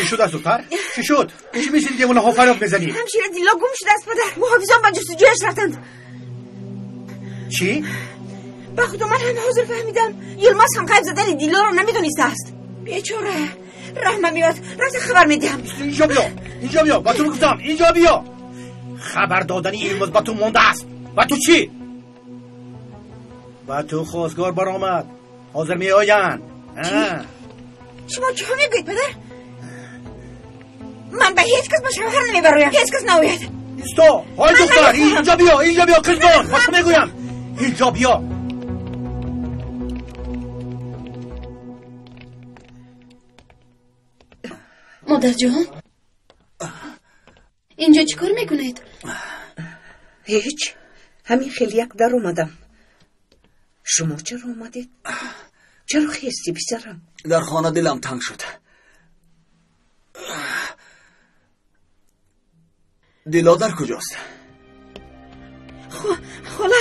شد از دختر؟ چی شد؟ چی میشید دیوانه ها فریاد میزنی؟ همشیره دیلا گم شده است پدر. محافظان به جستجویش رفتند. چی؟ به خدا من هم حاضر فهمیدم. یلماز هم غیب زدن دیلا را نمیدونسته است. بیچاره رحمه میاد، رفت خبر میدهم. اینجا بیا، اینجا بیا، با تو گفتم اینجا بیا. خبر دادن یلماز با تو مونده است. با تو چی؟ با تو خواستگار برآمد. حاضر میآیند. شما چه میگویید پدر؟ من به هیچ کس به شوهر نمیبرایم. هیچ کس نآید. ایستا، های دختر، اینجا بیا، اینجا بیا قزبان، با تو میگویم اینجا بیا. مادر جان، اینجا چیکار میکنید؟ هیچ، همین خیلی یک در اومدم. شما چرا اومدید؟ چرا خیستی پسرم؟ در خانه دلم تنگ شد. دیلا در کجاست؟ خاله،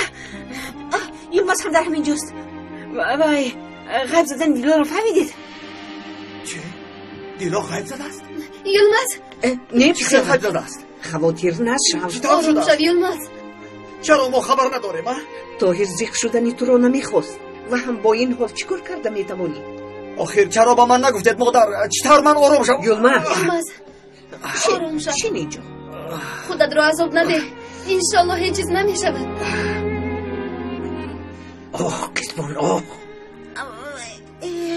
یلماز هم در همینجاست. وای، غیب زدن دیلا رو فهمیدید؟ چه؟ دیلا غیب زده است؟ یلماز؟ نه چه غیب زده است؟ خواطر نشو. چطور شده؟ یلماز چرا ما خبر نداریم؟ طاهر زیق شدنی تو رو نمیخواست و هم با این حال چیکار کرده میتوانی؟ آخر چرا با من نگفتید مادر؟ چطور من آرام شم؟ یلماز آرام شو. شین اینجا، خودت رو عذاب نده. انشالله هیچ چیز نمیشود. آه قسمان، آه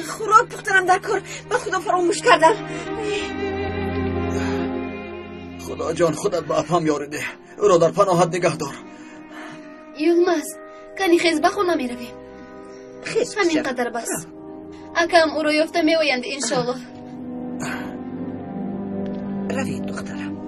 خوراک پختنم در کار، به خدا فراموش کردم. خدا جان، خودت به اپام یاری ده، او را در پناهت نگه دار. یلماز کنی خیز به خونه میرویم. همین قدر بس. اکم او را یافته میآیند انشالله. روید دخترم.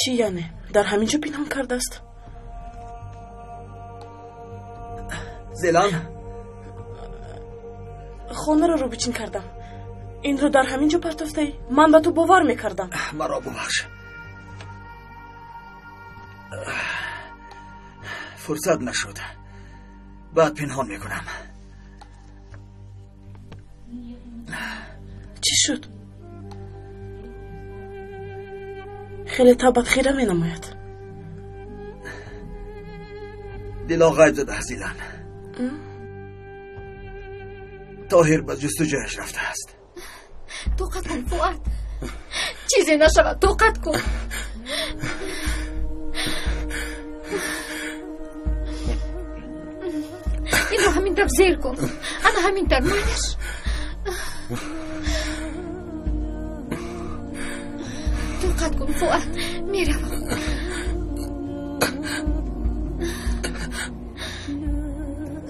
چی یعنی؟ در همینجا پنهان کرده است؟ زلان، خانه را روبچین کردم. این رو در همینجا پرتافته ای؟ من به تو باور میکردم. مرا ببخش، فرصت نشد. بعد پنهان میکنم. چی شد؟ خیلی تابت خیره می نماید. دیلا غیب زده زیلان. طاهر به جستجویش رفته است. توقت کن فؤاد، چیزی نشود، توقت کن. این رو همین طرف زیر کن، انا همین طرف مانش. توقت کن فؤاد، میروم.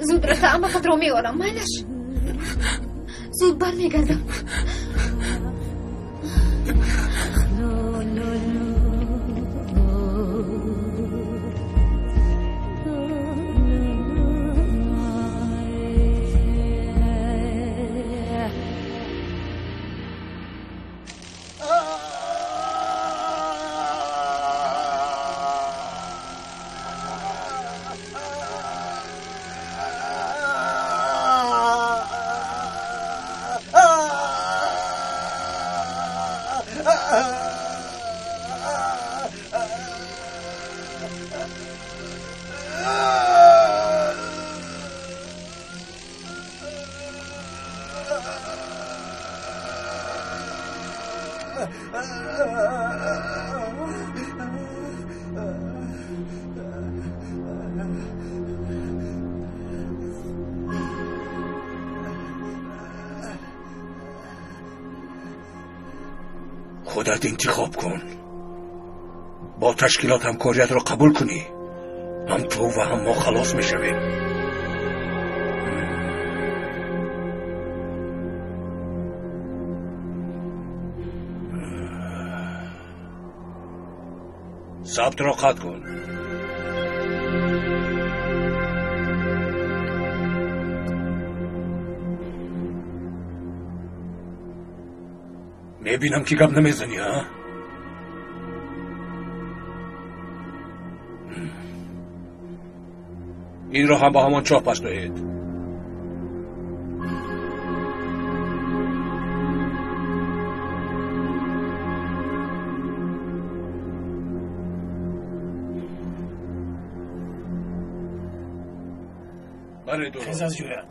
زود رفته اما خود رو میارم، مانش. زود برمیگردم. خودت انتخاب کن. با تشکیلات همکاریت را قبول کنی، هم تو و هم ما خلاص میشویم. Сабтро қатъ кун. Мебинам ки гап намезанӣ, а? Инро ҳам ба ҳамон чоҳ партоед. Хез аз ҷоят.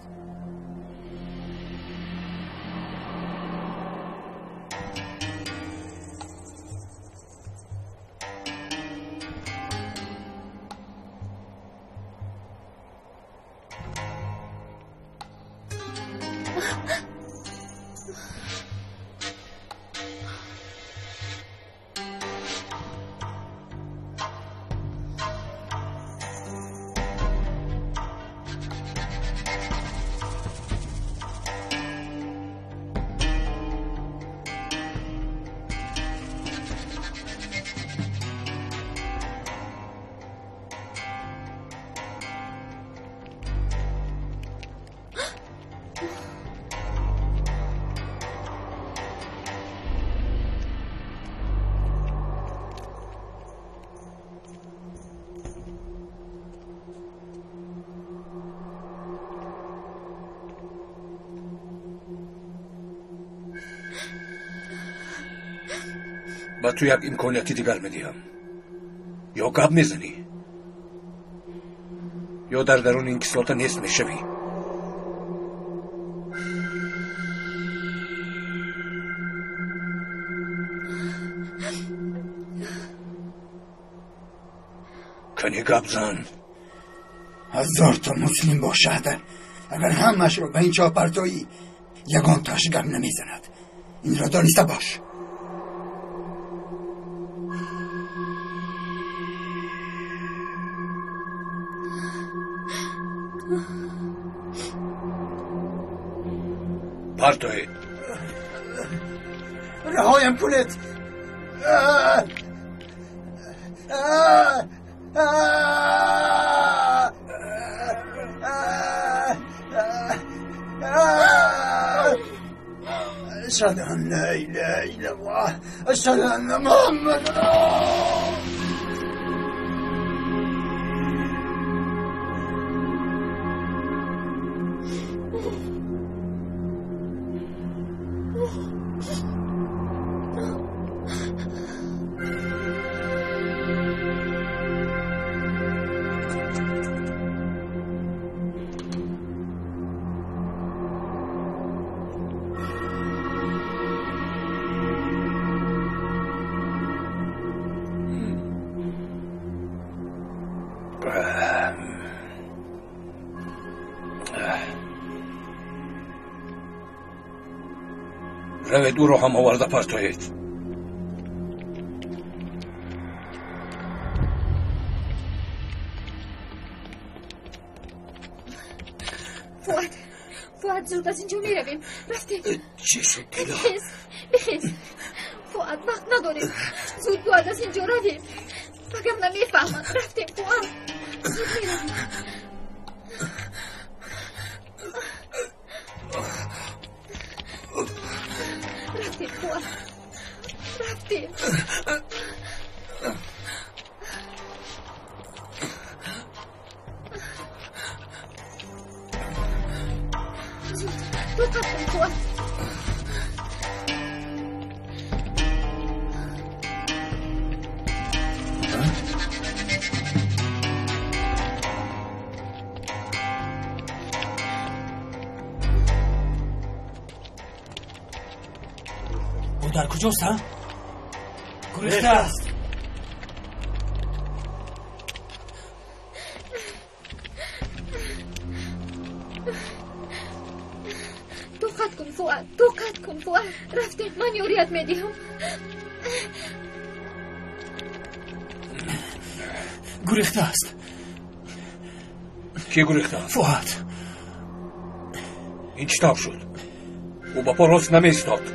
Ба ту як имконияти дигар медиҳам. Ё гап мезанӣ, ё дар даруни ин кислота нест мешавӣ. Кани гап зан. Ҳазорта муслим бошад, агар ҳамаашро ба ин чоҳ партоӣ, ягонтааш гап намезанад. Инро дониста бош. Партоед. Раҳоям кунед. أشهد أن لا إله إلا الله، أشهد أن محمدا. Равед, ӯро ҳам оварда партоед. Фуад, Фуад, зуд аз инҷо меравем. Рафтем. Чӣ шуд, Дила? Бихез, бихез. Фуад, вақт надорем. Зуд бояд аз инҷо равем. Вагарна мефаҳманд. Рафтем, Фуад. Зуд меравем. Рафтем, Фуад. Рафтем. Зуд, тоқат кун, Фуад. Ӯ дар куҷост, ҳа? Гурехтааст. Тоқат кун, Фуад, тоқат кун, Фуад. Рафтем, ман ёрият медиҳам. Гурехтааст. Кӣ гурехтааст? Фуад. Ин чӣ тавр шуд? Ӯ ба по рост намеистод.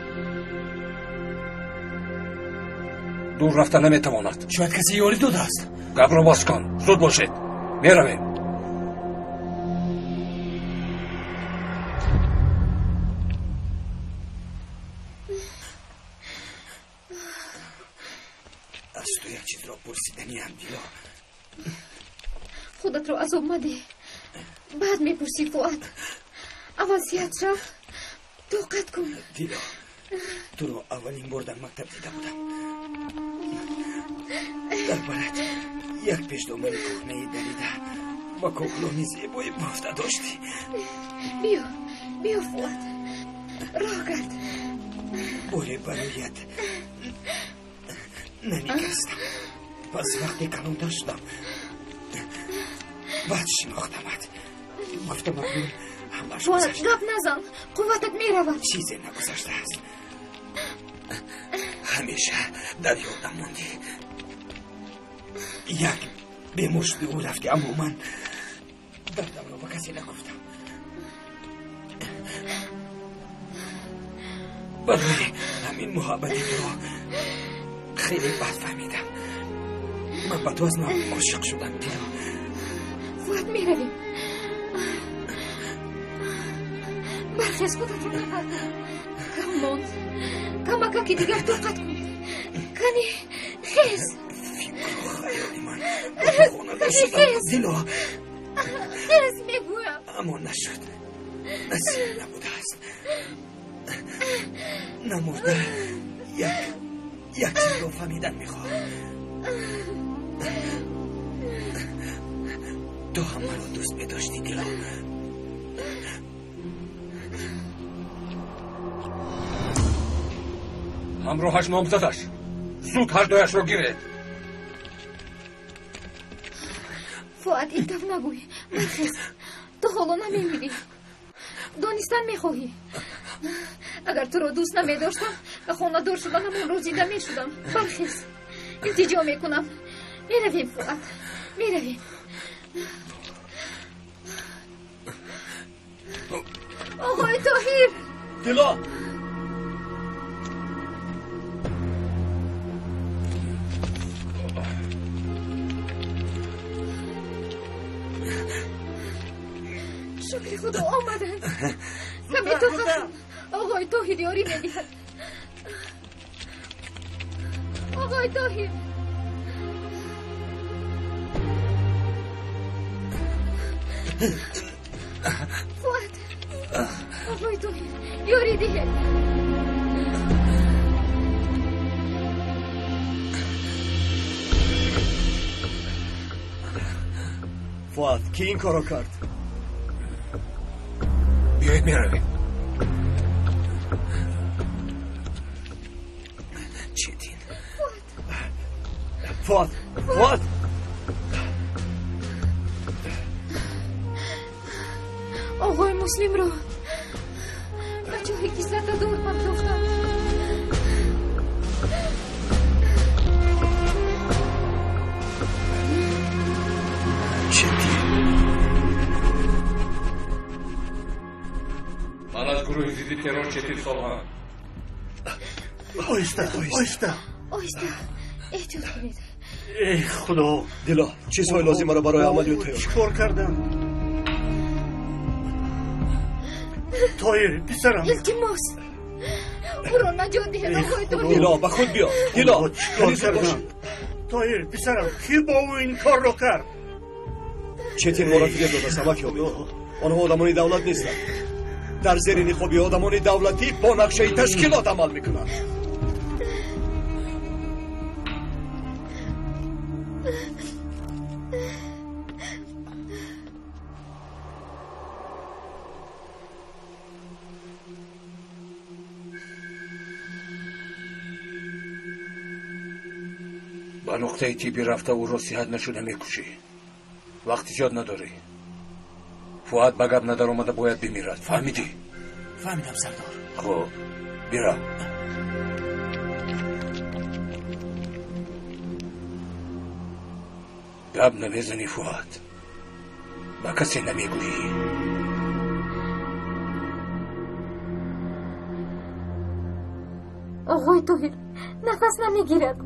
Дур рафта наметавонад. Шояд касе ёрӣ додааст. Гапро боз кун, зуд бошед. Меравем. Аз ту як чизро пурсиданиам, Дило. Худатро азоб мадеҳ. Баъд мепурсӣ, Фуад. Аввал сиҳат шав, тоқат кун. Дило, туро аввалин бор дар мактаб дида будам. Дар барат як пешдомани кӯҳнаи дарида ва коклони зебои бофта доштӣ. Биё, биё, Фуад, роҳ кард. Боре бароят наникастам. Пас вақте калонтар шудам, баъд шинохтамат. Гуфтам акнун ҳамааш гузашт. Гап назан, қувватат меравад. Чизе нагузаштааст. Ҳамеша дар ёдам мондӣ. Як бемор шуди ӯ рафтӣ, аммо ман дардамро ба касе нагуфтам. Барои ҳамин муҳаббати туро хеле бад фаҳмидам. Ман ба ту аз нав ошиқ шудам, Дило. Фуад, меравем. Бархез, худатро мепарда. Кам монд. Камакаки дигар тоқат кун. Кани, хез. Фикру хаёли ман ба ту хонадор шудам, Дило. Хез, мегӯям. Аммо нашуд. Насиб набудааст. Намурда як чизро фаҳмидан мехоҳам. Ту ҳам маро дӯст медоштӣ, Дило. Ҳамроҳаш номзадаш. Зуд ҳардуяшро гиред. Фуад, ин таф нагӯй. Бархез, ту ҳоло намемирӣ. Донистан мехоҳӣ. Агар туро дӯст намедоштам, ба хонадор шуданамон розида мешудам. Бархез, илтиҷо мекунам. Меравем, Фуад, меравем. Оғои Тоҳир! Дило! Шукри Худо омаданд. Каме тоқат кун. Оғои Тоҳир ёрӣ медиҳад. Оғои Тоҳир! Фуад, оғои Тоҳир, ёрӣ диҳед. Фуад, кӣ ин корро кард? Биёед, меравем. Четин. Фуад! Фуад! Оғои Муслимро ба ҷои кислотадор партофтам. Четин. Ман аз гурӯҳи зидди террор Четин Солҳам. Оҳиста, оҳиста. Оҳиста, эҳтиёт кунед. Эй Худо! Дило, чизҳои лозимаро барои амалиёт тайёр. Чӣ кор кардам? Тоҳир, писарам. Илтимос, ӯро наҷот диҳед, оғои Тоҳир. Дило, ба худ биё. Дило, чӣ кор кардам? Тоҳир, писарам, кӣ бо ӯ ин корро кард? Четин моро фиреб додааст, амак ёбед. Онҳо одамони давлат нестанд. Дар зери ниқоби одамони давлатӣ бо нақшаи ташкилот амал мекунанд. Ба нуқтаи тиббӣ рафта ӯро сиҳат нашуда мекушӣ. Вақти зиёд надорӣ. Фуад ба гап надаромада бояд бимирад. Фаҳмидӣ? Фаҳмидам, сардор. Хуб, бирав. Гап намезанӣ, Фуад. Ба касе намегӯӣ. Оғои Тоҳир нафас намегирад.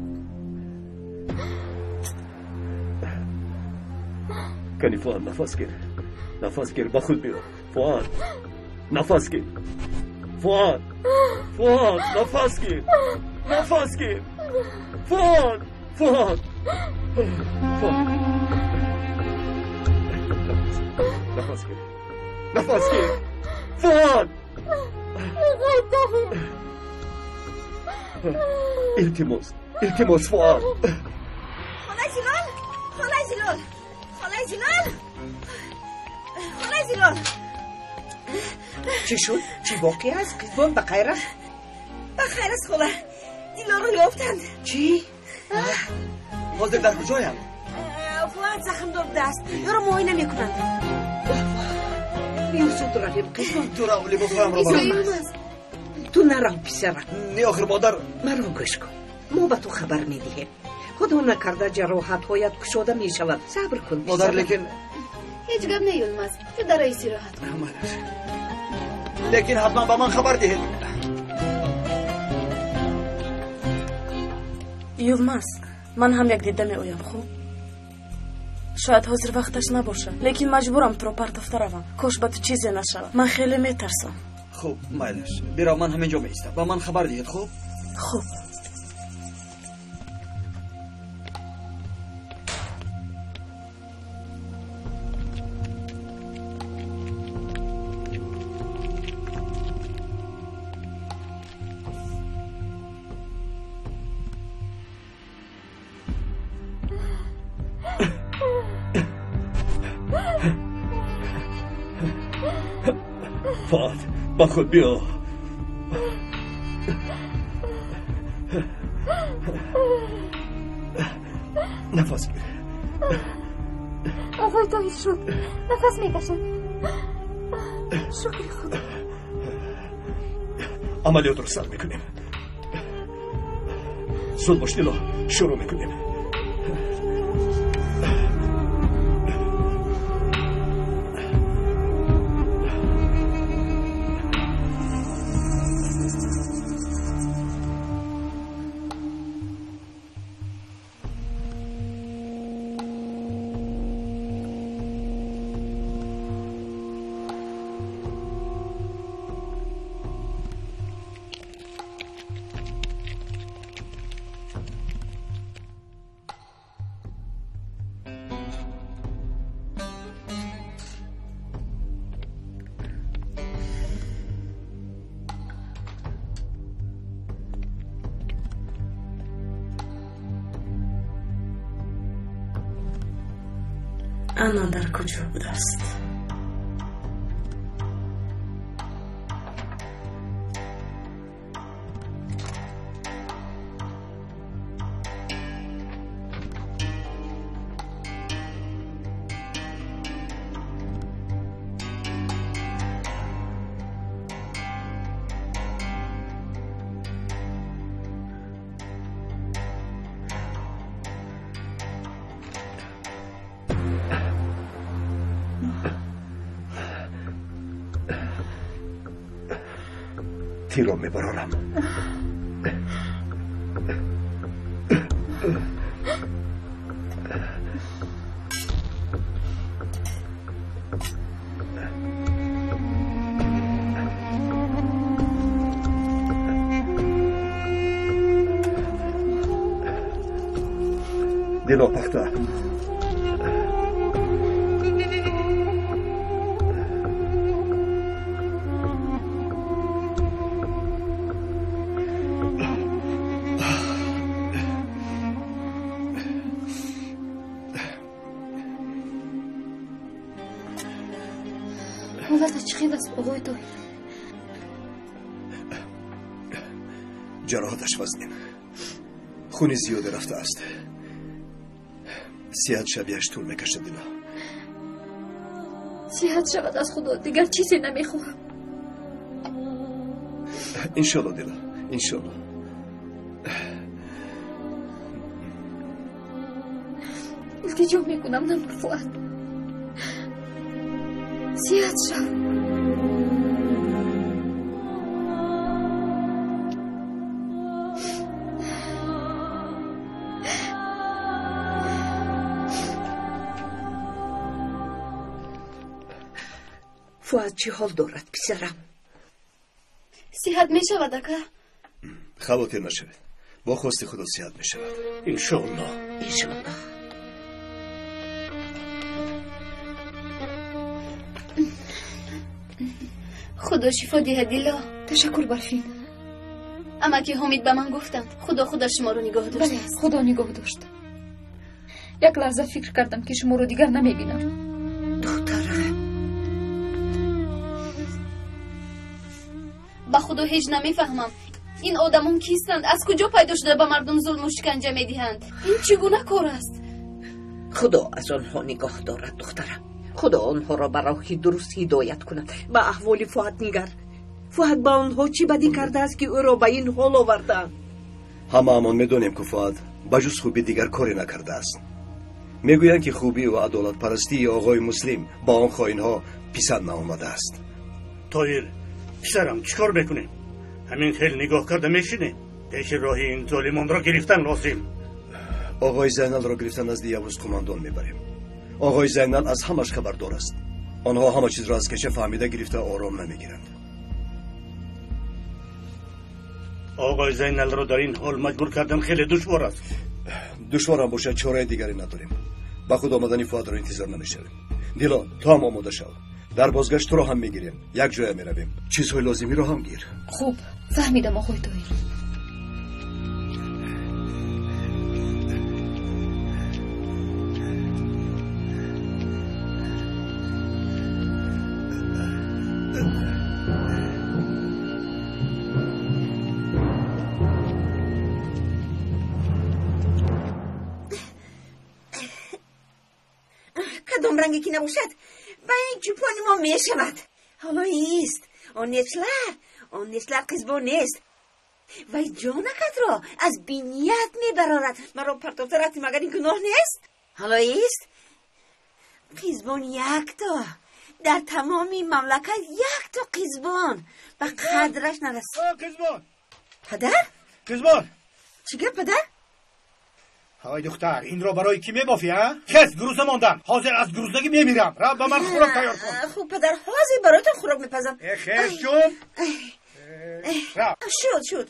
Кани Фуад, нафас гир. Нафас гир, ба худ биё. Фуад, нафас гир. Фуад, Фуад, нафас гир. Нафас гир. Фуад, Фуад. Фуад. Нафас гир. Нафас гир. Фуад. Илтимос, илтимос, Фуад. Холаи Зилол, холаи Зилол, холаи Зилол, холаи Зилол. Чӣ шуд? Чӣ воқеа аст? Қизбон ба хайр аст? Ба хайр аст, хола. Дилоро ёфтанд. Чӣ? Ҳозир дар куҷоям? Фуад захмдор будааст. Ёро муоина мекунанд. Биё зуд равем, қизбон. Ту рав, либосҳоямро барам. Ту нарав, писарам. Не, охир модар. Маро гӯш кун. Мо ба ту хабар медиҳем. Худо накарда ҷароҳатҳоят кушода мешавад. Сабр кун, модар. Лекин ҳеҷ гап не, Юлмаз. Ту дарои истироҳат кун. Лекин ҳатман ба ман хабар диҳед. Юлмаз, ман ҳам як дида меоям, хуб? Шояд ҳозир вақташ набошад, лекин маҷбурам туро партофта равам. Кош ба ту чизе нашавад. Ман хеле метарсам. Хуб, майлаш. Бирав, ман ҳамин ҷо меистам. Ба ман хабар диҳед, хуб? Хуб. Фуад, ба худ биё. Нафас гир. Оғои Тоҳир шуд. Нафас мекашад. Шукри Худо. Амалиётро сар мекунем. Зуд бош, Дило, шурӯъ мекунем. Ана дар куҷо будааст? Тиро мебарорам. Дило, пахта. Ҳолаташ чӣ хел аст, оғои Тоҳир? Ҷароҳаташ вазнин. Хуни зиёде рафтааст. Сиҳат шавияш тӯл мекашад, Дило. Сиҳат шавад аз Худо, дигар чизе намехоҳам. Иншолло, Дило, иншолло. Илтиҷо мекунам, намур, Фуад. Сиҳат шав. Фуад чӣ ҳол дорад, писарам? Сиҳат мешавад, ака? Хавотир нашавед. Бо хости Худо сиҳат мешавад. Иншоаллоҳ. Иншоаллоҳ. Худо шифо диҳад, Дило. Ташаккур, Барфин. Амаки Ҳомид ба ман гуфтанд, Худо худаш шуморо нигоҳ доштааст. Худо нигоҳ дошт. Як лаҳза фикр кардам, ки шуморо дигар намебинам. Духтарам. Ба Худо ҳеҷ намефаҳмам. Ин одамон кистанд? Аз куҷо пайдо шуда ба мардум зулму шиканҷа медиҳанд? Ин чӣ гуна кор аст? Худо аз онҳо нигоҳ дорад, духтарам. Худо онҳоро ба роҳи дуруст ҳидоят кунад. Ба аҳволи Фуад нигар. Фуад ба онҳо чӣ бадӣ кардааст, ки ӯро ба ин ҳол овардаанд? Ҳамаамон медонем, ки Фуад ба ҷуз хубӣ дигар коре накардааст. Мегӯянд, ки хубӣ ва адолатпарастии оғои Муслим ба он хоинҳо писанд наомадааст. Тоҳир, писарам, чӣ кор мекунем? Ҳамин хел нигоҳ карда мешинем? Пеши роҳи ин золимонро гирифтан лозим. Оғои Зайналро гирифта назди Явуз қумандон мебарем. Оғои Зайнал аз ҳамаш хабардор аст. Онҳо ҳама чизро аз кеша фаҳмида гирифта ором намегиранд. Оғои Зайналро дар ин ҳол маҷбур кардан хеле душвор аст. Душворам бошад, чораи дигаре надорем. Ба худ омадани Фуадро интизор намешавем. Дило, ту ҳам омода шав. Дар бозгашт туро ҳам мегирем. Як ҷоя меравем. Чизҳои лозимиро ҳам гир. Хуб, фаҳмидам, оғои Тоҳир. Кадом ранге ки набошад, ба ин чӯпони мо мешавад. Ҳоло ист, он нечлар қизбо нест. Вай ҷонакатро аз биният мебарорад. Маро партофта рафти, магар ин гуноҳ нест? Ҳоло ист, қизбон якто, дар тамоми мамлакат якто қизбон ба қадраш нарасид. Қизбон! Падар? Қизбон! Чӣ гап, падар? Ҳавай духтар, инро барои кӣ мебофӣ, а? Хес, гурусна мондам. Ҳозир аз гуруснагӣ мемирам. Рав ба ман хӯрок тайёр кун. Хуб, падар, ҳозир бароятон хӯрок мепазам. Хес, ҷун. Рав. Шуд, шуд.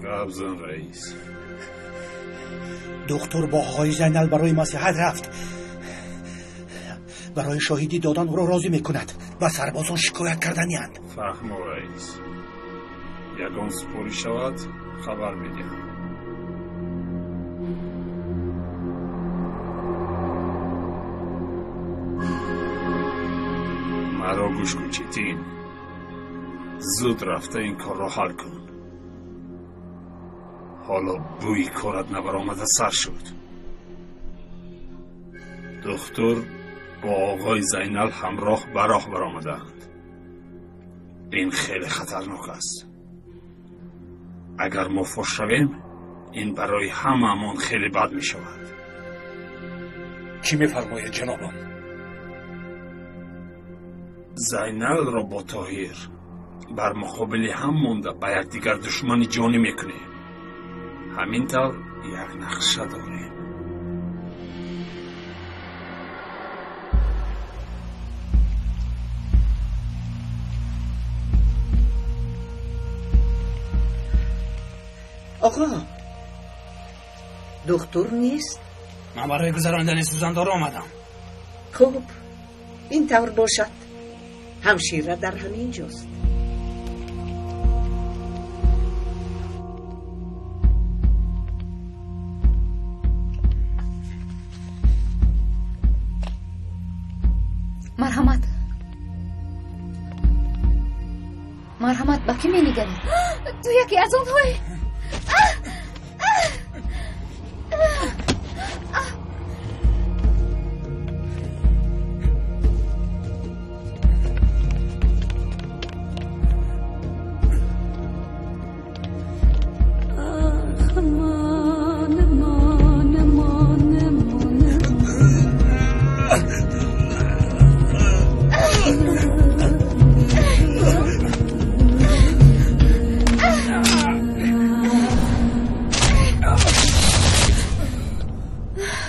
Габзан, раис. Доктор бо оғои Зайнал барои маслиҳат рафт. Барои шоҳидӣ додан ӯро розӣ мекунад. Ба сарбозон шикоят карданианд. Фаҳмо, раис. Ягон супорӣ шавад, хабар медиҳам. Маро гӯш кун, Четин. Зуд рафта ин корро ҳал кун. Ҳоло бӯи корат набаромада сар шуд. Духтур бо оғои Зайнал ҳамроҳ ба роҳ баромадаанд. Ин хеле хатарнок аст. Агар мо фош шавем, ин барои ҳамаамон хеле бад мешавад. Чӣ мефармоед, ҷанобам? Зайналро бо Тоҳир бар муқобили ҳам монда ба якдигар душмани ҷонӣ мекунем. Ҳамин тавр як нақша дорем. Оғо, духтур нест? Ман барои гузарондани сӯзандору омадам. Хуб, ин тавр бошад. Ҳамшира дар ҳамин ҷост. Марҳамат, марҳамат, ба кӣ менигарӣ? Ту яке аз онҳое.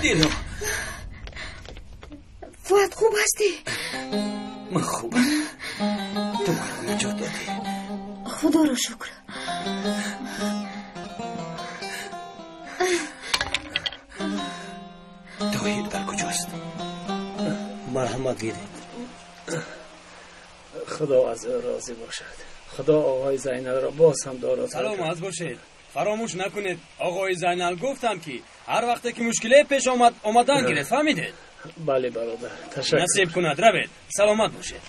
Дило. Фуат, хуб ҳастӣ? Ман хубам. Ту маро наҷот додӣ. Худоро шукр. Тоҳир дар куҷост? Марҳамат гиред. Худо аз ӯ розӣ бошад. Худо оғои Зайналро боз ҳам доротар. Саломат бошед. Фаромӯш накунед, оғои Зайнал гуфтам ки ҳар вақте ки мушкиле пеш омад, омадан гиред, фаҳмидед? Бале бародар, ташаккур. Насиб кунад, равед. Саломат бошед.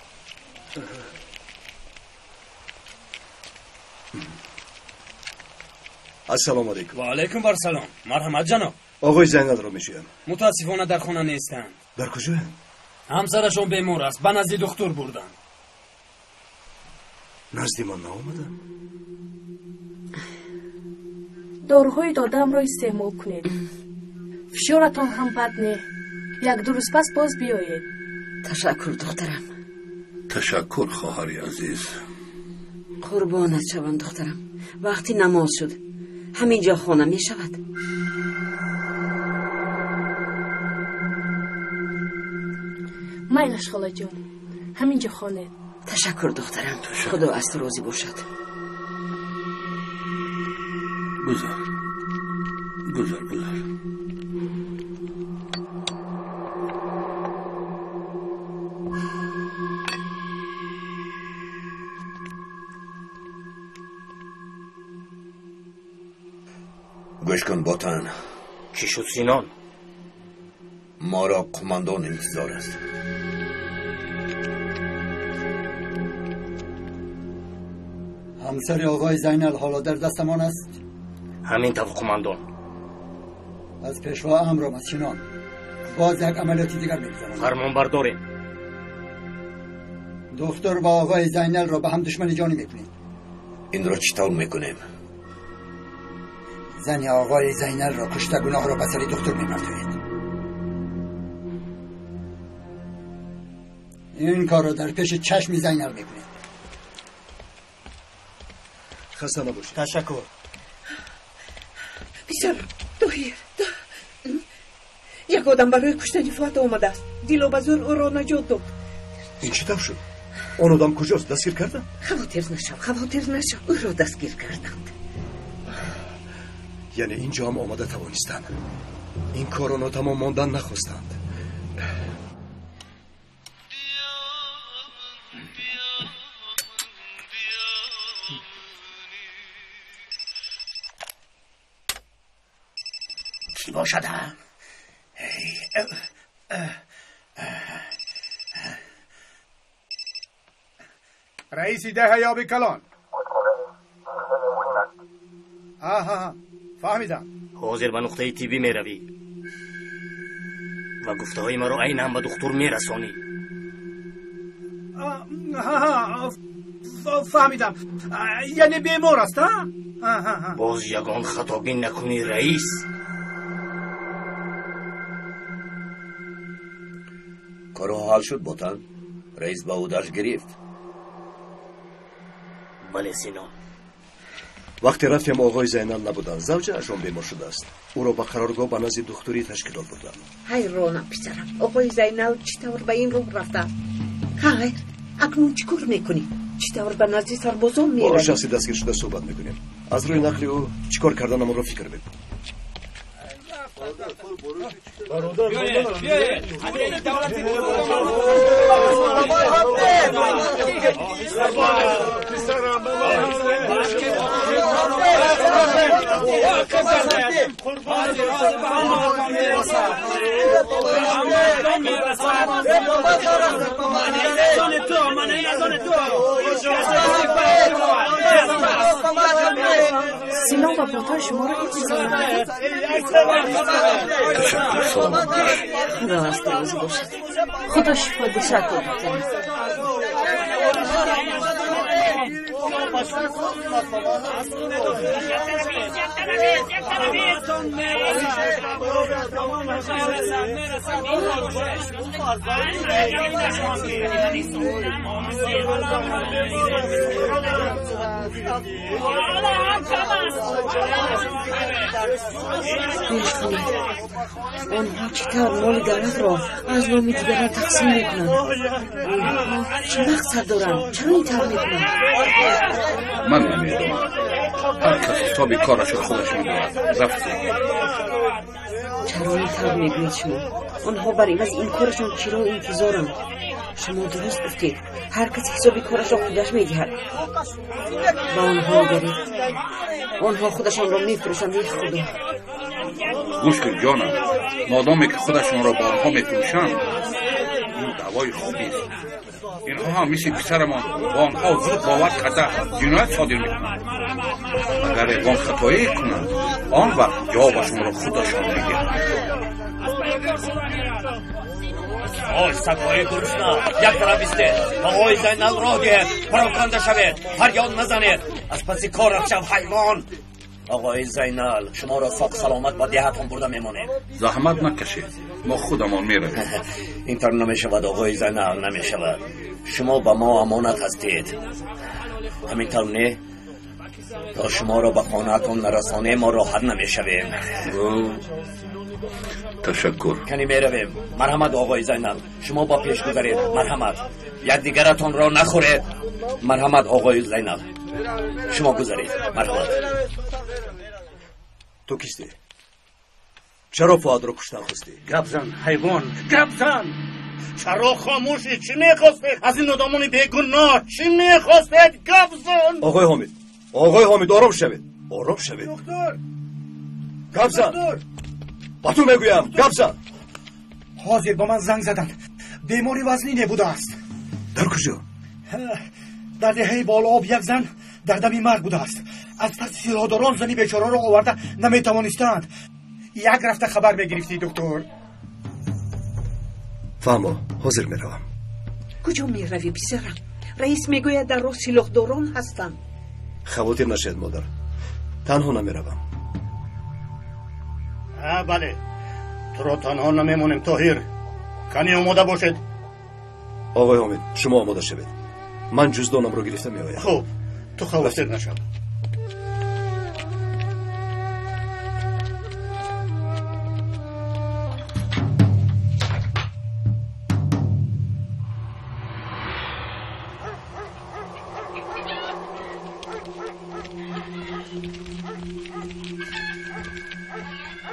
Ассалому алайкум. Ва алайкум вассалом. Марҳамат ҷаноб. Оғои Зайналро мешӯям. Мутаассифона дар хона нестанд. Дар куҷоянд? Ҳамсарашон бемор аст, ба назди духтур бурданд. Назди ман наомаданд? Доруҳои додаамро истеъмол кунед. Фишоратон ҳам бад не. Як-ду рӯз пас боз биёед. Ташаккур, духтарам. Ташаккур, хоҳари азиз. Қурбонат шавам, духтарам. Вақти намоз шуд. Ҳамин ҷо хона мешавад. Майлаш, холаҷон, ҳамин ҷо хонед. Ташаккур, духтарам. Худо аз ту розӣ бошад. Гузар, гузар, гузар. Гӯш кун, Ботан. Чӣ шуд, Синон? Моро қумандон интизор аст. Ҳамсари оғои Зайнал ҳоло дар дастамон аст? Ҳамин тавр, қумандон. Аз пешво амр омад, Синон. Боз як амалиёти дигар мегузаронем. Фармонбардорем. Духтур ва оғои Зайналро ба ҳам душмани ҷонӣ мекунем. Инро чӣ тавр мекунем? Зани оғои Зайналро кушта гуноҳро ба сари духтур мепартоед. Ин корро дар пеши чашми Зайнал мекунед. Хаста набошед. Ташаккур. Писарам, Тоҳир, як одам барои куштани Фуат омадааст. Дило ба зӯр ӯро наҷот дод. Ин чӣ тавр шуд? Он одам куҷост? Дастгир карданд? Хавотир нашав, хавотир нашав. Ӯро дастгир карданд. Яъне ин ҷо ҳам омада тавонистанд. Ин корро нотамом мондан нахостанд. Кӣ бошад? Раиси деҳаи оби калон. Аҳа, фаҳмидам. Ҳозир ба нуқтаи тиббӣ меравӣ ва гуфтаҳои маро айнан ба духтур мерасонӣ. Фаҳмидам. Яъне бемор аст, а? Боз ягон хатогӣ накунӣ, раис. Корҳо ҳал шуд, Ботан. Раис ба ӯдаш гирифт. Бале, Синон. Вақте рафтем, оғои Зайнал набуданд. Завҷаашон бемор шудааст. Ӯро ба қароргоҳ ба назди духтури ташкилот бурданд. Ҳайронам, писарам. Оғои Зайнал чӣ тавр ба ин роҳ рафтааст? Хайр, акнун чӣ кор мекунӣ? Чӣ тавр ба назди сарбозон меравӣ? Бо шахси дастгиршуда суҳбат мекунем. Аз рӯи нақли ӯ чӣ кор карданамонро фикр мекунем. Синон ва Ботан шуморо интизоранд. Ташаккур, саломат бош. Худо аз ту розӣ бошад. Худо шифо диҳад. Ташаккур, духтарам. Гӯш кунед, онҳо чӣ тавр моли давлатро аз номи дигарон тақсим мекунанд? Онҳо чӣ мақсад доранд? Чаро ин тавр мекунанд? Ман намедонам. Ҳар кас ҳисоби корашро худаш медонад. Рафтем. Чаро ин тавр мегӯед шумо? Онҳо бар ивази ин корашон чиро интизоранд? Шумо дуруст гуфтед, ҳар кас ҳисоби корашро худаш медиҳад. Ба онҳо нигаред, онҳо худашонро мефурӯшанд. Эй Худо! Гӯш кун, ҷонам, модоме ки худашонро ба онҳо мефурӯшанд, ин даъвои хубист. Инҳо ҳам мисли писарамон ба онҳо зуд бовар карда ҷиноят содир мекунанд. Агар ягон хатоие кунанд, он вақт ҷавобашонро худашон медиҳанд. Ой, сагҳои гурусна, як тараф истед, оғои Зайнал роҳ диҳед, пароканда шавед, фарёд назанед, аз паси корат шав, ҳайвон. Оғои Зайнал, шуморо соқ саломат ба деҳатон бурда мемонем. Заҳмат накашед, мо худамон меравем. Ин тавр намешавад, оғои Зайнал, намешавад. Шумо ба мо амонат ҳастед. Ҳамин тавр не? То шуморо ба хонаатон нарасонем, мо роҳат намешавем. Ташаккур. Кани меравем. Марҳамат, оғои Зайнал, шумо ба пеш гузаред. Марҳамат, якдигаратонро нахӯред. Марҳамат, оғои Зайнал, шумо гузаред. Марҳамат. Ту кистӣ? Чаро Фуадро куштан хостӣ? Гап зан, ҳайвон, гап зан! Чаро хомӯшӣ? Чӣ мехостед аз ин одамони бегуноҳ? Чӣ мехостед? Гап зан! Оғои Ҳомид, оғои Ҳомид, ором шавед, ором шавед. Доктор! Гап зан! Ба ту мегӯям, гап зан! Ҳозир ба ман занг заданд. Бемори вазнине будааст. Дар куҷо? Дар деҳаи Болооб як зан дар дами марг будааст. Аз тарси силоҳдорон зани бечораро оварда наметавонистанд. Як рафта хабар мегирифтӣ, доктор. Фаҳмо, ҳозир меравам. Куҷо меравӣ, писарам? Раис мегӯяд дар роҳ силоҳдорон ҳастанд. Хавотир нашавед, модар, танҳо намеравам. Бале, туро танҳо намемонем, Тоҳир. Кани омода бошед. Оғои Ҳомид, шумо омода шавед. Ман ҷуздонамро гирифта меоям. Хуб, ту хавотир нашав.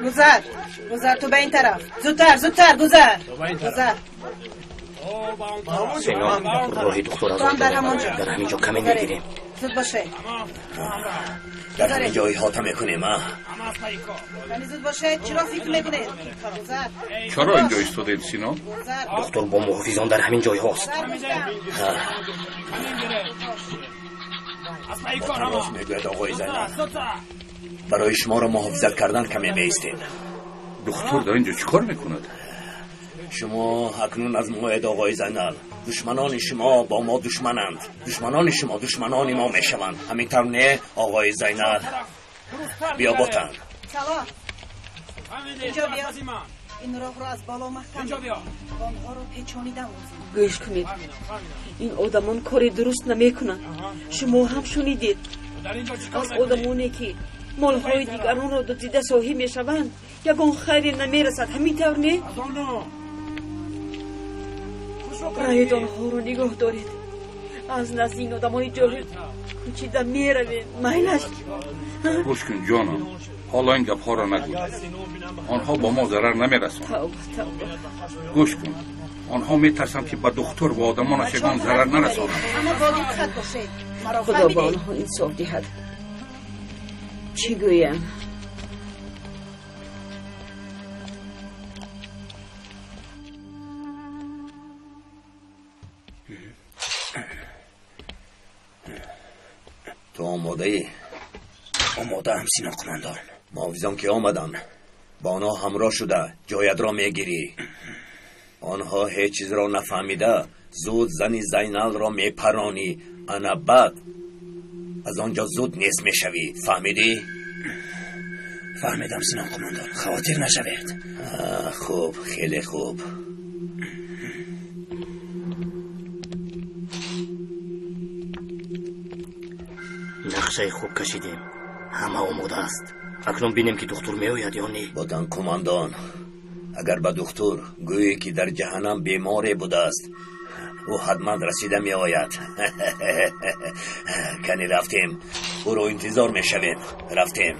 Гузар, гузар, ту ба ин тараф. Зудтар, зудтар, гузар. Гузар. Сино, роҳи духтур аз Ту ҳам дар ҳамон ҷо. Дар ҳамин ҷо камин мегирем. Зуд боше. Дар ҳамин ҷо иҳота мекунем, а? Кани зуд боше, чиро фикр мекунед? Гузар. Чаро инҷо истодед, Сино? Духтур бо муҳофизон дар ҳамин ҷойҳост. Рост мегӯяд оғои Зайнал. Барои шуморо муҳофизат кардан каме меистем. Духтур дар ин ҷо чӣ кор мекунад? Шумо акнун аз моед, оғои Зайнал. Душманони шумо бо мо душмананд. Душманони шумо душманони мо мешаванд. Ҳамин тавр не, оғои Зайнал? Биё, ботан. Салом. Инҷо биё. Ин роҳро аз боло маҳкам. Онҳоро печонидан лозим. Гӯш кунед, ин одамон кори дуруст намекунанд. Шумо ҳам шунидед. Аз одамоне ки молҳои дигаронро дуздида соҳиб мешаванд, ягон хайре намерасад. Ҳамин тавр не? Раед онҳоро нигоҳ доред. Аз назди ин одамони ҷоҳил кӯчида меравем. Майлаш. Гӯш кун, ҷонам, ҳоло ин гапҳоро нагӯ. Онҳо ба мо зарар намерасонанд. Тавба, тавба. Гӯш кун, онҳо метарсанд ки ба духтур ва одамонаш ягон зарар нарасонанд. Аммо бо диққат бошед. Маро Худо ба фаҳмидед? онҳо инсоф диҳад. Чӣ гӯям? Ту омодаӣ? Омодаам, Сино қумондон. Муҳофизон ки омаданд, ба онҳо ҳамроҳ шуда ҷоятро мегирӣ. Онҳо ҳеҷ чизро нафаҳмида зуд зани Зайналро мепаронӣ. Ана баъд аз он ҷо зуд нест мешавӣ. Фаҳмидӣ? Фаҳмидам, Сино қумондон, хавотир нашавед. Хуб, хеле хуб. Нақшаи хуб кашидем. Ҳама омода аст. Акнун бинем ки духтур меояд ё не. Ботан командон, агар ба духтур гӯӣ ки дар ҷаҳаннам беморе будааст, ӯ ҳатман расида меояд. Кани рафтем, ӯро интизор мешавем. Рафтем.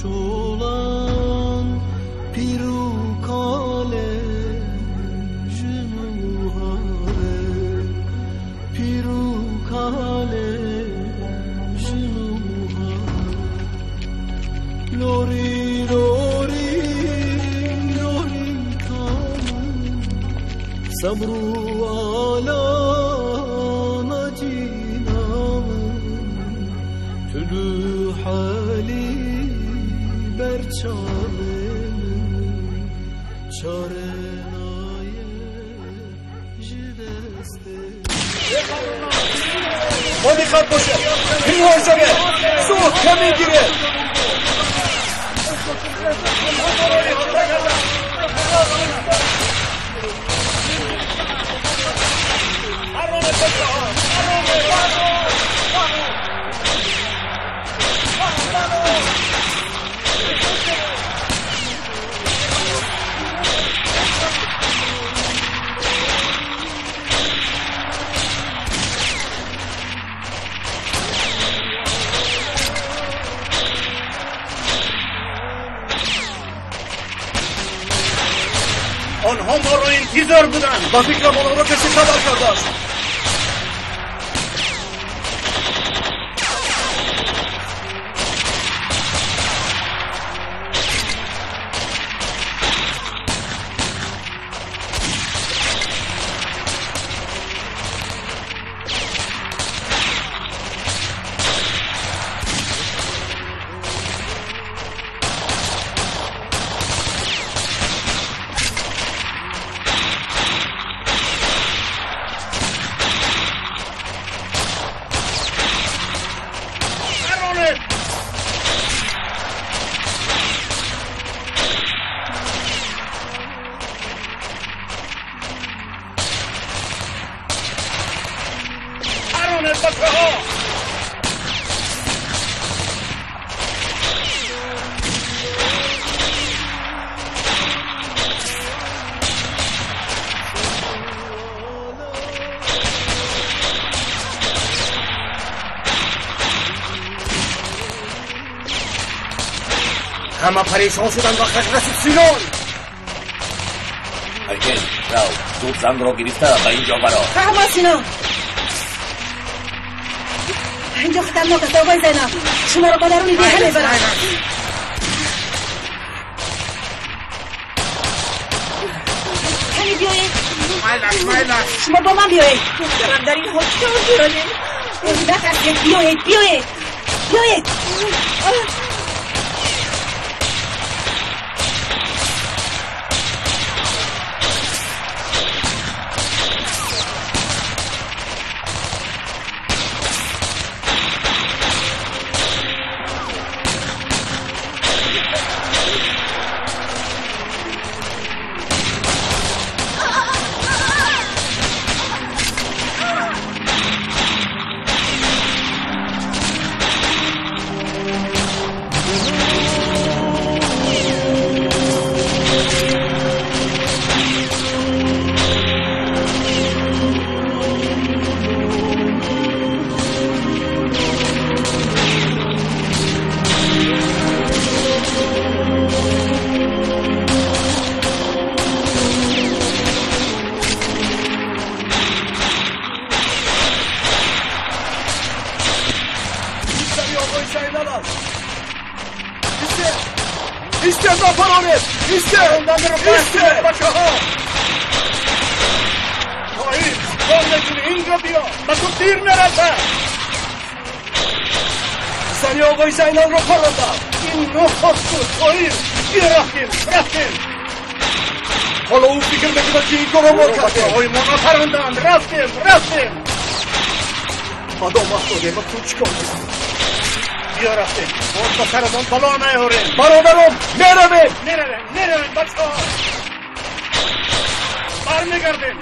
Çolan piru kale jnuhare piru kale jnuhare lori lori lori kale sabru ala najinam tulu hali برچامن چاره نایه جدسته با دقت باشه پیروز شده زود کم میگیره. آنها ما را انتظار بودند. با فکرم آنها را کسی خبر کرده است. ҳама парешон шуданд. Вақташ расид Синон. Айкен, рав, зуд занро гирифта ба инҷо баро. Фаҳмо Синон, инҷо хатарнок аст оғои Зайнаб. Шуморо ба даруни деҳа мебарам. Кани биёед, шумо бо ман биёед. Духтарам дар ин ҳол чӣ кор дорем? Натарсед, биёед, биёед, биёед. Ҳоло ӯ фикр мекунад ки ин корро мо кардем. Бачаҳои мо напаронданд. Рафтем, рафтем. Ба дом афтодем, акнун чӣ кор кунем? Биё рафтем, боз ба сарамон бало наёрем. Бародарон, меравем! Меравем, меравем, бачаҳо! Бармегардем!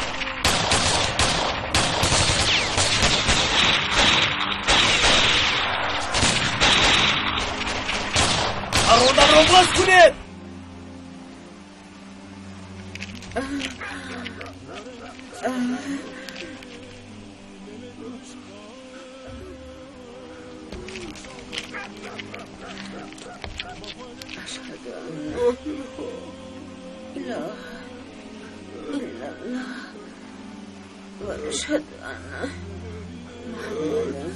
Бародарро боз кунед! أشهد أن لا إله إلا الله وأشهد أن محمدا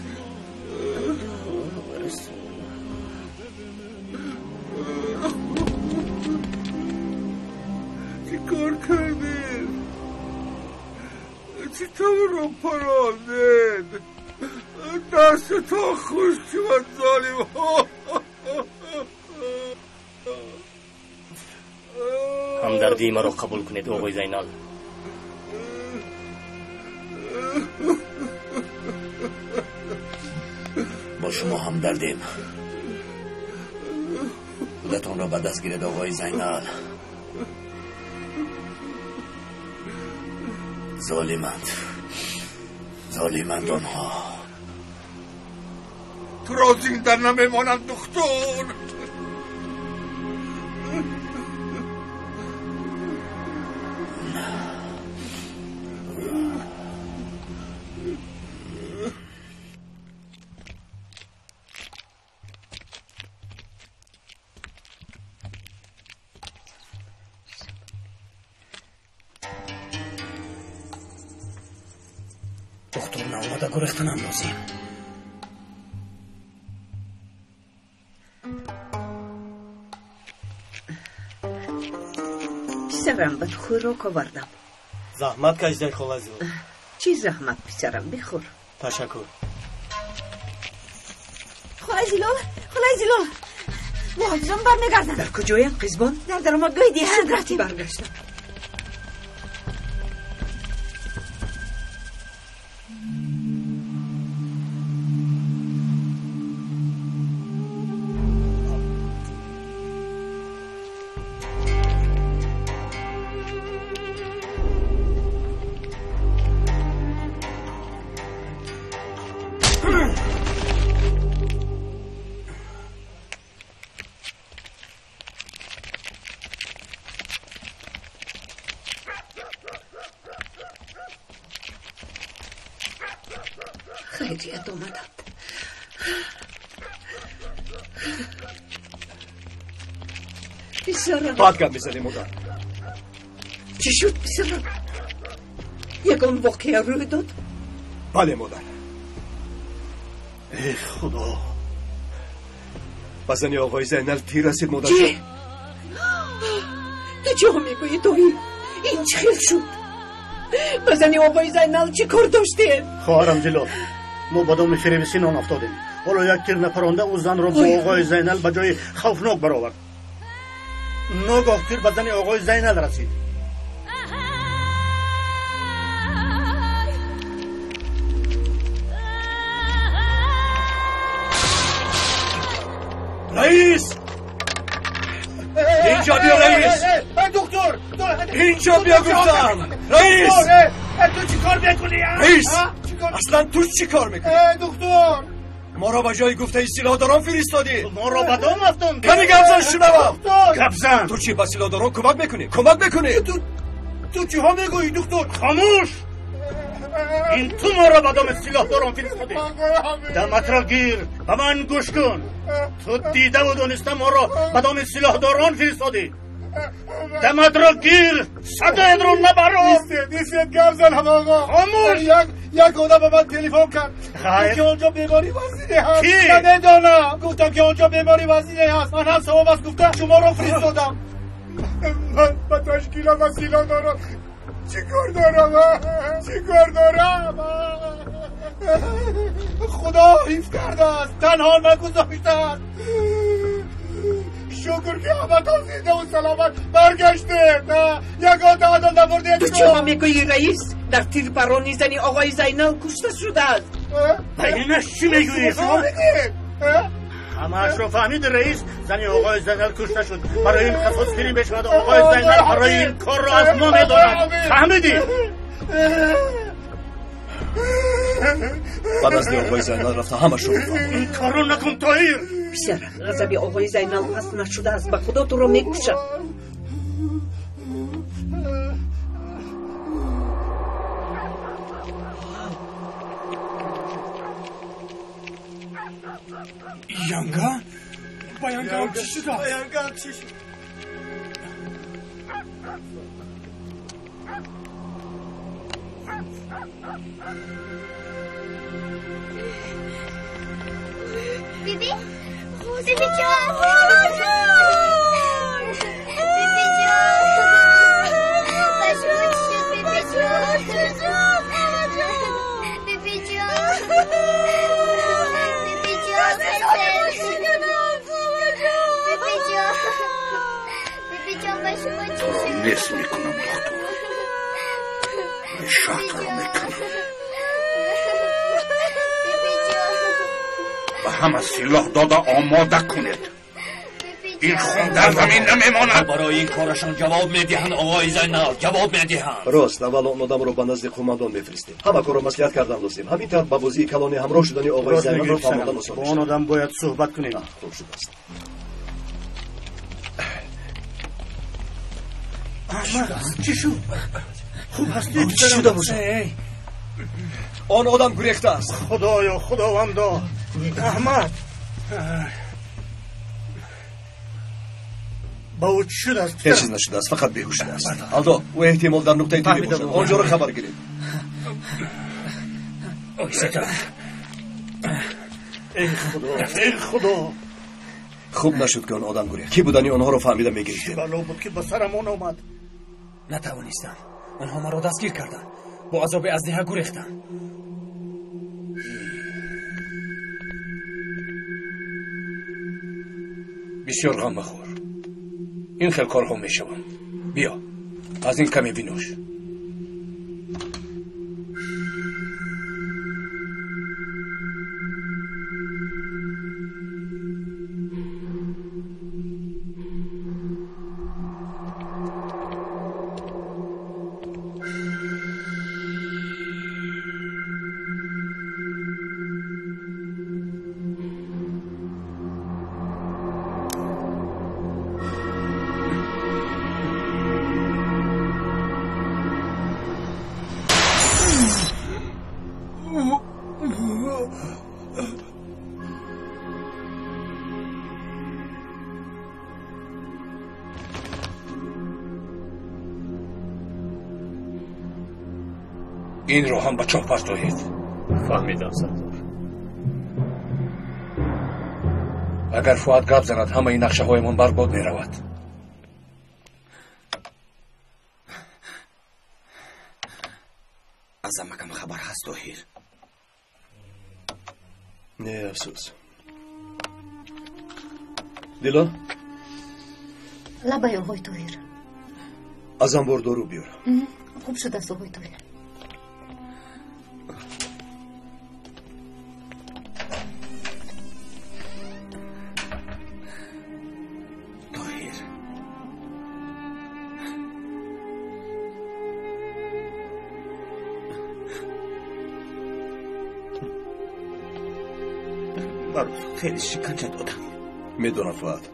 عبده ورسوله. چیکار کردید؟ چطور رو پراندید؟ دست تا خوش شد ظالم ها. ҳамдардии маро қабул кунед, оғои Зайнал. Бо шумо ҳамдардем. Худатонро ба даст гиред, оғои Зайнал. Золиманд, золиманд онҳо. Туро зинда намемонанд, духтур. Духтур наомада гурехтанам лозим. Писарам, ба ту хӯрок овардам. Заҳмат кашидай, хола Зилол. Чӣ заҳмат, писарам, бихӯр. Ташаккур. Холаи Зилол, холаи Зилол, муҳофизон бармегарданд. Дар куҷоянд, қизбон? Дар даромадгоҳи деҳанд рафтем. Баргаштам. Хайрият омаданд. Писарам. Баъд гап мезанем, модар. Чӣ шуд, писарам? Ягон воқеа рӯй дод? Бале, модар. Э худо, ба зани оғои Зайнал тир расид, модар. Чӣ? Ту чиҳо мегӯӣ, доӣ? Ин чӣ хел шуд? Ба зани оғои Зайнал чӣ кор доштем? Хоҳарам Зилол, мо ба доми фиреби Синон афтодем. Ҳоло як тир напаронда ӯ занро бо оғои Зайнал ба ҷои хавфнок баровард. Ногоҳ тир ба зани оғои Зайнал расид. Раис! Инҷо биё, раис! Доктор! Инҷо биё, гуфтам! Раис! Ту чӣ кор мекунӣ? Раис! Аслан ту чӣ кор мекунӣ? Доктор! Моро ба ҷои гуфтаи силоҳдорон фиристодӣ! Моро ба дом афтондӣ! Кани гап зан, шунавам! Гап зан! Ту чӣ ба силоҳдорон кӯмак мекунӣ? Кӯмак мекунӣ? Ту чиҳо мегӯӣ, доктор? Хомӯш! Ин ту моро ба доми силоҳдорон фиристодӣ! Даматро гир, ба ман гӯш кун! Ту дидаву дониста моро ба доми силоҳдорон фиристодӣ! Даматро гир, садоятро набарор! Истед, гап занам, оғо! Хомӯш! Як одам ба ман телефон кард. Хайр. Ки онҷо беморӣ вазине ҳаст. Кӣ? Намедонам. Гуфтам ки онҷо беморӣ вазине ҳаст. Ман ҳам савоб аст гуфта шуморо фиристодам. Ман ба ташкилот ва силоҳдорон чӣ кор дорам? Чӣ кор дорам? Худо ҳифз кардааст, танҳо нагузоштааст. Шукр ки ҳаматон зиндаву саломат баргаштед. Ягон таъдод набурдед. Ту чиҳо мегӯӣ, раис? Дар тирпарони зани оғои Зайнал кушта шудааст. Ба инаш чӣ мегӯӣ? Шумо мегӯед? Ҳамаашро фаҳмид раис. Зани оғои Зайнал кушта шуд. Барои ин қасосгирӣ мешавад. Оғои Зайнал барои ин корро аз мо медонад. Фаҳмидӣ? Ба назди оғои Зайнал рафта ҳамашро мефаҳмонам. Ин корро накун, Тоҳир. Писарам, ғазаби оғои Зайнал паст нашудааст. Ба Худо туро мекушад. Янга? Ба янгаам чӣ шудааст? Ба янгаам чӣ шуд? Биби? Бибиҷон! Бибиҷон! Ба шумо чӣ шуд, бибиҷон? Бибиҷон! Бибиҷон, бибиҷон! Бибиҷон, ба шумо чӣ шуд? Нест мекунам, духтур. Решаатро мекунам. Ба ҳама силоҳ дода омода кунед. Ин хун дар замин намемонад. Барои ин корашон ҷавоб медиҳанд, оғои Зайнал, ҷавоб медиҳанд. Рост, аввал он одамро ба назди қумандон мефиристем. Ҳама корро маслиҳат кардан лозим. Ҳамин тавр ба бозии калони ҳамроҳ шудани оғои Зайналро фаҳмондан осон Бо он одам бояд суҳбат кунем. Хуб шудааст. Аҳмад, чӣ шуд? Хуб ҳастӣ? Чӣ шуда бошад? Он одам гурехтааст. Худоё, Худовандо! Аҳмад! Ба ӯ чӣ шудааст? Ҳеҷ чиз нашудааст, фақат беҳуш шудааст. Алдо, ӯ эҳтимол дар нуқтаи тиббӣ бошад. Он ҷоро хабар гиред. Эй Худо, эй Худо! Хуб нашуд, ки он одам гурехт. Кӣ будани онҳоро фаҳмида мегирифтем. Чӣ бало буд, ки ба сарамон омад? Натавонистам. Онҳо маро дастгир карданд. Бо азоби аслиҳа гурехтам. Бисёр ғам махӯр. Ин хел корҳо мешаванд. Биё, аз ин каме бинӯш. Инро ҳам ба чоҳ партоед. Фаҳмидам, сардор. Агар Фуад гап занад, ҳамаи нақшаҳоямон барбод меравад. Аз амакам хабар ҳаст, Тоҳир? Не, афсӯс. Дило? Лабай, оғои Тоҳир. Аз анбор дору биёр. Хуб шудааст, оғои Тоҳир. Тоҳир, маро хеле шиканҷа доданд. Медонам, Фуад.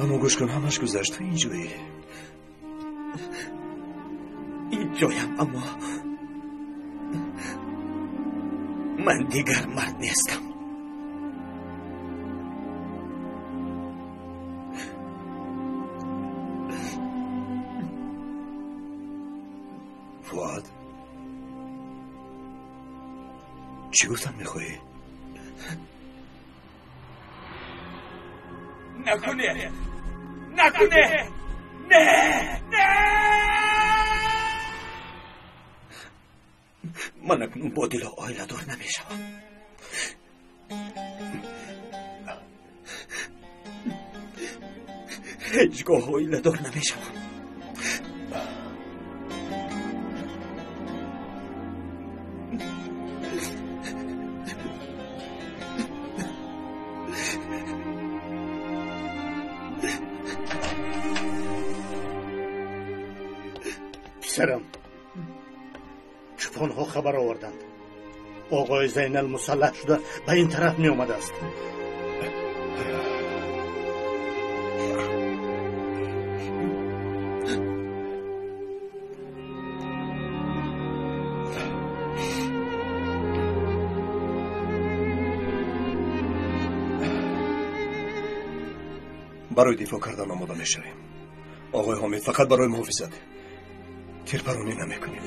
Аммо гӯш кун, ҳамаш гузашт. Ту инҷоӣ. Инҷоям, аммо ман дигар мард нестам. Фуад, чӣ гуфтан мехоҳӣ? Накунед! Накунед! Не! Не! Ман акнун бо Дило оиладор намешавам. Ҳеҷ гоҳ оиладор намешавам. Писарам, чӯпонҳо хабар оварданд. Оғои Зайнал мусаллаҳ шуда ба ин тараф меомадааст. Барои дифоъ кардан омода мешавем. Оғои Ҳомид, фақат барои муҳофизат. Тирпаронӣ намекунем.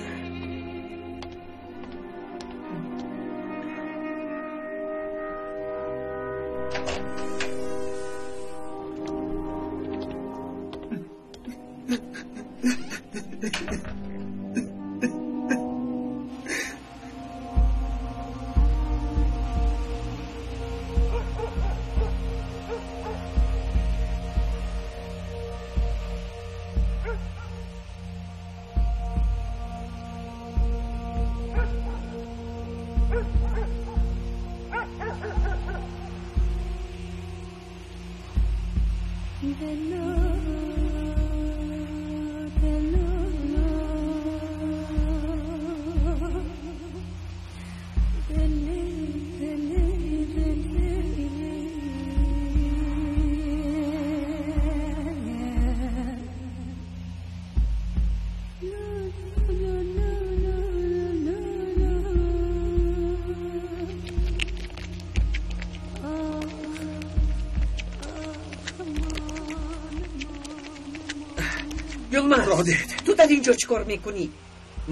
Ту дар ин ҷо чӣ кор мекунӣ?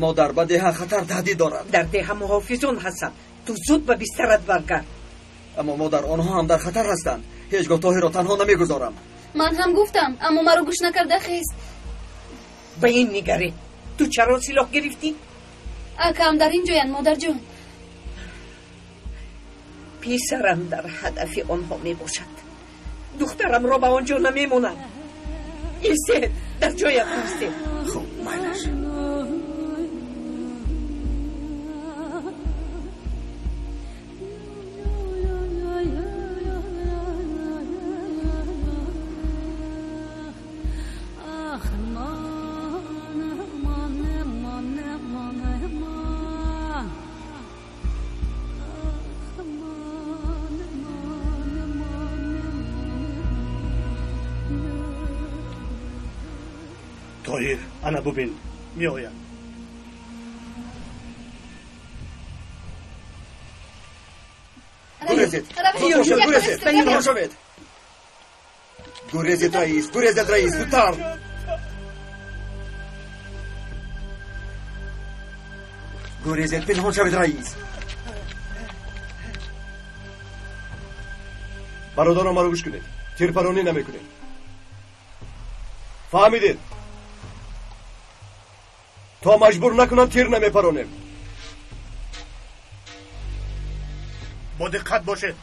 Модар, ба деҳа хатар таҳдид дорад. Дар деҳа муҳофизон ҳастанд. Ту зуд ба бистарат баргард. Аммо модар, онҳо ҳам дар хатар ҳастанд. Ҳеҷ гоҳ Тоҳирро танҳо намегузорам. Ман ҳам гуфтам, аммо маро гӯш накарда хест. Ба ин нигарӣ. Ту чаро силоҳ гирифтӣ? Акам дар ин ҷоянд, модарҷон. Писарам дар ҳадафи онҳо мебошад. Духтарамро ба он ҷо намемонад. Истед, дар ҷоят истед. Хуб, майлаш. Тоҳир, ана бубин, меояд. Гурезед, гурезед, пинҳон шавед. Гурезед, раис, гурезед, раис, зудтар. Гурезед, пинҳон шавед, раис. Бародарон, маро гӯш кунед. Тирпаронӣ намекунед. Фаҳмидед? То маҷбур накунам тир намепаронем. Бо диққат бошед.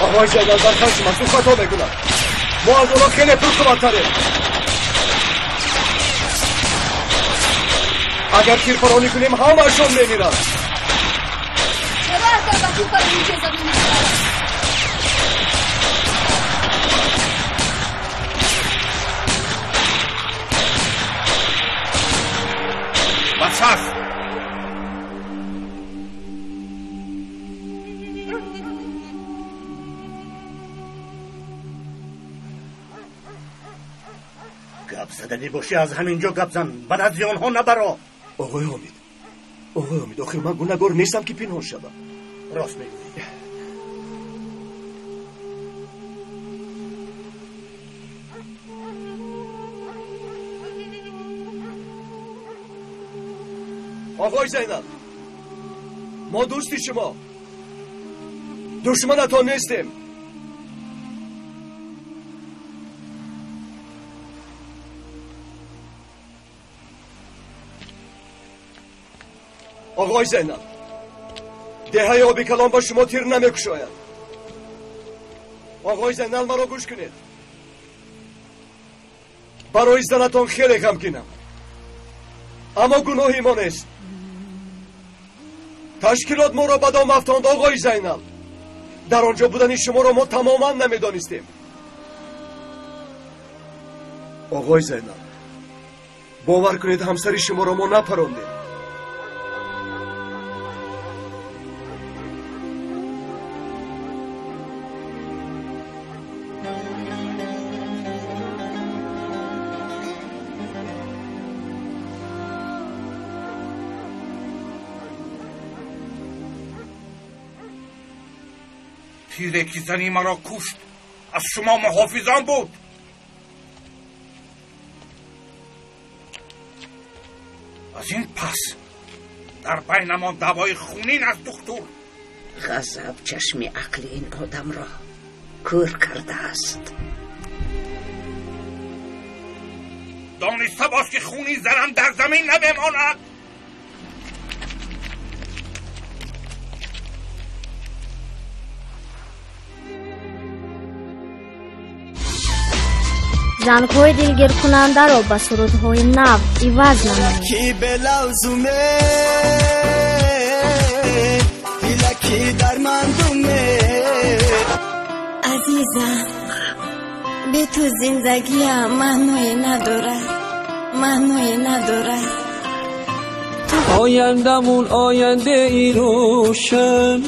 آقای زیدل در خشم است، او خطا میکند. ما از آنها خیلی پرقوتتریم. اگر تیرپرانی کنیم همه‌شان میمیرند. چرا اگر به تیرپرانی اجازه نمیدهند؟ بس است. گپ زدنی باشی از همینجا گپ زن، ба назди онҳо набаро. Оғои Ҳомид, оғои Ҳомид, охир ман гунаҳгор нестам ки пинҳон шавам. Рост мегӯӣ. Оғои Зайнал, Мо дӯсти шумо, душманатон нестем. Оғои Зайнал, деҳаи оби калон ба шумо тир намекушояд. Оғои Зайнал, маро гӯш кунед. Барои занатон хеле ғамгинам, аммо гуноҳи мо нест. Ташкилот моро ба дом афтонд, оғои Зайнал. Дар он ҷо будани шуморо мо тамоман намедонистем. Оғои Зайнал, бовар кунед, ҳамсари шуморо мо напарондем. تیره که زنی مرا کشت از شما محافظان بود. از این پس در بینمان دوای خونین از دکتر. غضب چشم عقل این آدم را کور کرده است. دانسته باش که خونی زنم در زمین نبماند. Зангҳои дилгиркунандаро ба сурудҳои нав иваз намоед. Ки белавзуме, дилаки дармандуме. Азизам, бе ту зиндагиам маъное надорад, маъное надорад. Ояндамун оянда и рӯшан,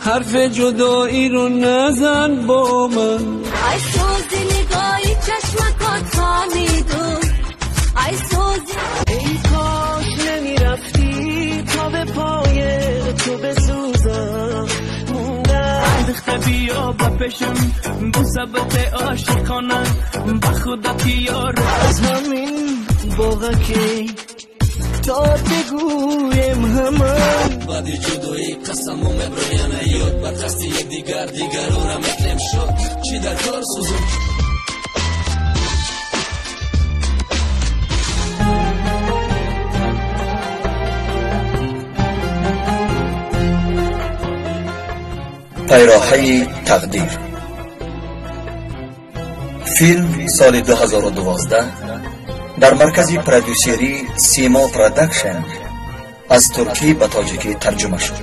ҳарфи ҷудоӣ ро назан бо ман. Ай сӯзи нигоҳи чашмакот фаҳмидум, ай сӯзи. Эй кош намерафтӣ то ба пои ту бисӯзам. Мондам духта биё ба пешам, бусабати ошиқона ба худо киёр. Аз ҳамин боғаке то бигӯем ҳама. Баъди ҷудоӣ қасаму меброян ёд, бар қасди якдигар дигарора мекунем шод. Чӣ дар кор сӯзум. Пайроҳаи тақдир. Филм соли 2012 дар маркази продюсерии Симо Продакшн аз туркӣ ба тоҷикӣ тарҷума шуд.